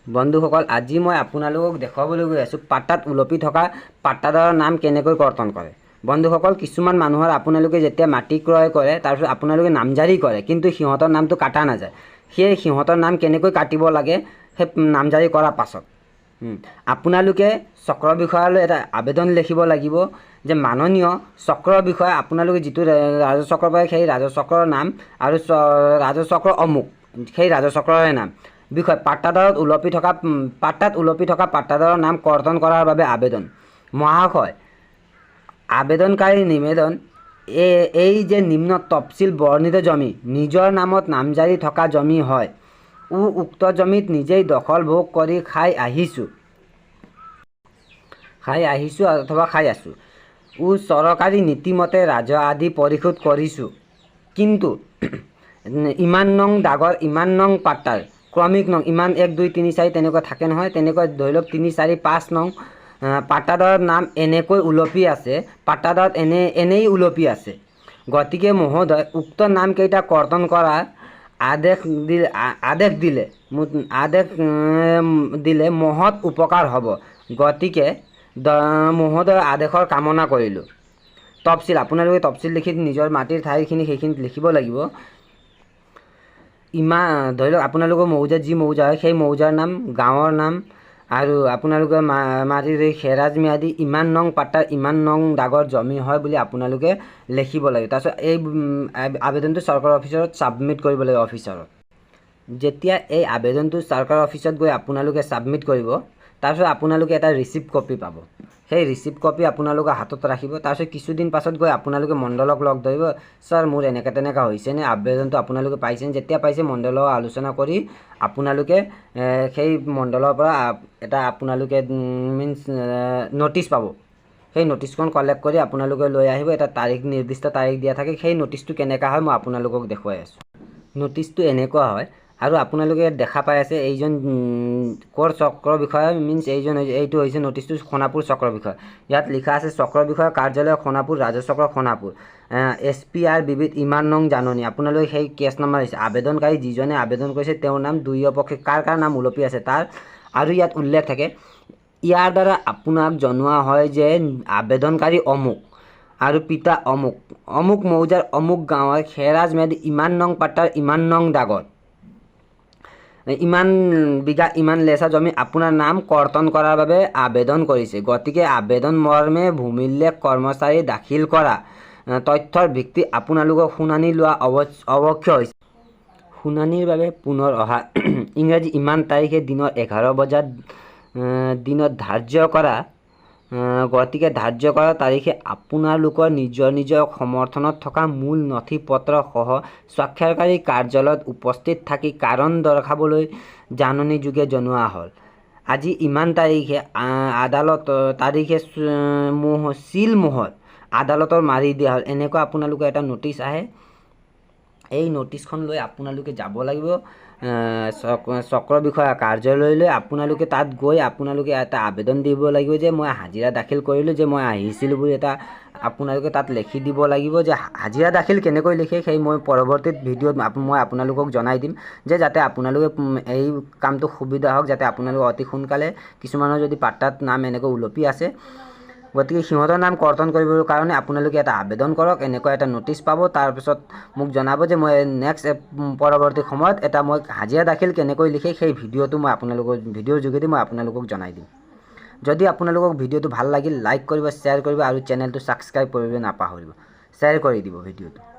বন্ধুসকল, আজি মই আপোনালোকক দেখুৱাবলৈ গৈ আছোঁ পাট্টাত ওলপি থকা পাট্টাদাৰৰ নাম কেনেকৈ কৰ্তন কৰে। বন্ধুসকল, কিছুমান মানুহৰ আপোনালোকে যেতিয়া মাটি ক্ৰয় কৰে, তাৰপিছত আপোনালোকে নামজাৰি কৰে, কিন্তু সিহঁতৰ নামটো কাটা নাযায়। সেই সিহঁতৰ নাম কেনেকৈ কাটিব লাগে সেই নামজাৰি কৰাৰ পাছত আপোনালোকে চক্ৰ বিষয়ালৈ এটা আবেদন লিখিব লাগিব যে মাননীয় চক্ৰ বিষয়া, আপোনালোকে যিটো ৰাজচক্ৰ পায় সেই ৰাজচক্ৰৰ নাম আৰু ৰাজচক্ৰ অমুক, সেই ৰাজচক্ৰৰে নাম বিষয় পাট্টাত ওলপি থকা পাট্টাদাৰৰ নাম কৰ্তন কৰাৰ বাবে আবেদন। মহাশয়, আবেদনকাৰীৰ নিবেদন এই যে নিম্ন তফচিল বৰ্ণিত জমি নিজৰ নামত নামজাৰি থকা জমি হয় ও উক্ত জমিত নিজেই দখল ভোগ কৰি খাই আহিছোঁ অথবা খাই আছোঁ ও চৰকাৰী নীতিমতে ৰাজহ আদি পৰিশোধ কৰিছোঁ, কিন্তু ইমান নং দাগৰ ইমান নং পাট্টাৰ ক্ৰমিক নং ইমান 1, 2, 3, 4 তেনেকুৱা থাকে নহয়, তেনেকুৱা ধৰি লওক 3, 4, 5 নং পাট্টাদাৰৰ নাম এনেকৈ ওলপি আছে, পাট্টাদাৰত এনেই ওলপি আছে। গতিকে মহোদয়, উক্ত নামকেইটা কৰ্তন কৰাৰ আদেশ দিলে মহৎ উপকাৰ হ'ব। গতিকে মহোদয়ৰ আদেশৰ কামনা কৰিলোঁ। তফচিল, আপোনালোকে তফচিল লিখি নিজৰ মাটিৰ ঠাইখিনি সেইখিনিত লিখিব লাগিব। ইমান ধৰি লওক আপোনালোকৰ মৌজা, যি মৌজা হয় সেই মৌজাৰ নাম, গাঁৱৰ নাম আৰু আপোনালোকৰ মাটিৰ এই খেৰাজ ম্যাদী ইমান নং পাট্টাৰ ইমান নং দাগৰ জমি হয় বুলি আপোনালোকে লিখিব লাগিব। তাৰপিছত এই আবেদনটো চৰকাৰৰ অফিচত ছাবমিট কৰিব লাগিব অফিচাৰত। যেতিয়া এই আবেদনটো চৰকাৰৰ অফিচত গৈ আপোনালোকে ছাবমিট কৰিব, তাৰপিছত আপোনালোকে এটা ৰিচিপ্ট কপি পাব। সেই ৰিচিপ্ট কপি আপোনালোকে হাতত ৰাখিব। তাৰপিছত কিছুদিন পাছত গৈ আপোনালোকে মণ্ডলক লগ ধৰিব, ছাৰ, মোৰ এনেকুৱা তেনেকুৱা হৈছেনে, আবেদনটো আপোনালোকে পাইছেনে? যেতিয়া পাইছে, মণ্ডলৰ লগত আলোচনা কৰি আপোনালোকে সেই মণ্ডলৰ পৰা এটা আপোনালোকে মিনছ ন'টিচ পাব। সেই ন'টিচখন কালেক্ট কৰি আপোনালোকে লৈ আহিব। এটা তাৰিখ, নিৰ্দিষ্ট তাৰিখ দিয়া থাকে। সেই ন'টিচটো কেনেকুৱা হয় মই আপোনালোকক দেখুৱাই আছোঁ। ন'টিচটো এনেকুৱা হয় আৰু আপোনালোকে ইয়াত দেখা পাই আছে এইজন ক'ৰ চক্ৰ বিষয়া, মিনছ এইজন, এইটো হৈছে ন'টিচটো সোণাপুৰ চক্ৰ বিষয়া। ইয়াত লিখা আছে চক্ৰ বিষয়া কাৰ্যালয়, সোণাপুৰ ৰাজচক্ৰ, সোণাপুৰ, এছ পি আৰ বিবিধ ইমান নং জাননী। আপোনালোকে সেই কেছ নম্বৰ হৈছে আবেদনকাৰী যিজনে আবেদন কৰিছে তেওঁৰ নাম, দুয়ো পক্ষে কাৰ কাৰ নাম ওলপি আছে তাৰ আৰু ইয়াত উল্লেখ থাকে। ইয়াৰ দ্বাৰা আপোনাক জনোৱা হয় যে আবেদনকাৰী অমুক আৰু পিতা অমুক, অমুক মৌজাৰ অমুক গাঁৱৰ খেৰাজ ম্যাদী ইমান নং পাট্টাৰ ইমান নং দাগত ইমান বিঘা ইমান লেচা জমি আপোনাৰ নাম কৰ্তন কৰাৰ বাবে আবেদন কৰিছে। গতিকে আবেদন মৰ্মে ভূমিলেখ কৰ্মচাৰী দাখিল কৰা তথ্যৰ ভিত্তিত আপোনালোকক শুনানি লোৱা অৱশ্য হৈছে। শুনানিৰ বাবে পুনৰ অহা ইংৰাজী ইমান তাৰিখে দিনৰ 11 বজাত দিনত ধাৰ্য কৰা, গতিকে ধাৰ্য কৰা তাৰিখে আপোনালোকৰ নিজৰ নিজৰ সমৰ্থনত থকা মূল নথি পত্ৰসহ স্বাক্ষৰকাৰী কাৰ্যালয়ত উপস্থিত থাকি কাৰণ দৰ্শাবলৈ জাননী যোগে জনোৱা হ'ল। আজি ইমান তাৰিখে আদালত তাৰিখে চিল মোহৰ আদালতৰ মাৰি দিয়া হ'ল। এনেকুৱা আপোনালোকৰ এটা ন'টিচ আহে। এই ন'টিচখন লৈ আপোনালোকে যাব লাগিব চক্ৰ বিষয়া কাৰ্যালয়লৈ। আপোনালোকে তাত গৈ আপোনালোকে এটা আবেদন দিব লাগিব যে মই হাজিৰা দাখিল কৰিলোঁ, যে মই আহিছিলোঁ বুলি এটা আপোনালোকে তাত লিখি দিব লাগিব। যে হাজিৰা দাখিল কেনেকৈ লিখে সেই মই পৰৱৰ্তী ভিডিঅ'ত মই আপোনালোকক জনাই দিম, যে যাতে আপোনালোকে এই কামটো সুবিধা হওক, যাতে আপোনালোকে অতি সোনকালে কিছুমানৰ যদি পাট্টাত নাম এনেকৈ ওলপি আছে, গতিকে সিহঁতৰ নাম কৰ্তন কৰিবৰ কাৰণে আপোনালোকে এটা আবেদন কৰক। এনেকুৱা এটা ন'টিচ পাব। তাৰপিছত মোক জনাব যে মই নেক্সট পৰৱৰ্তী সময়ত এটা মই হাজিৰা দাখিল কেনেকৈ লিখে সেই ভিডিঅ'টো মই আপোনালোকৰ ভিডিঅ'ৰ যোগেদি মই আপোনালোকক জনাই দিম। যদি আপোনালোকক ভিডিঅ'টো ভাল লাগিল, লাইক কৰিব, শ্বেয়াৰ কৰিব আৰু চেনেলটো ছাবস্ক্ৰাইব কৰিবলৈ নাপাহৰিব। শ্বেয়াৰ কৰি দিব ভিডিঅ'টো।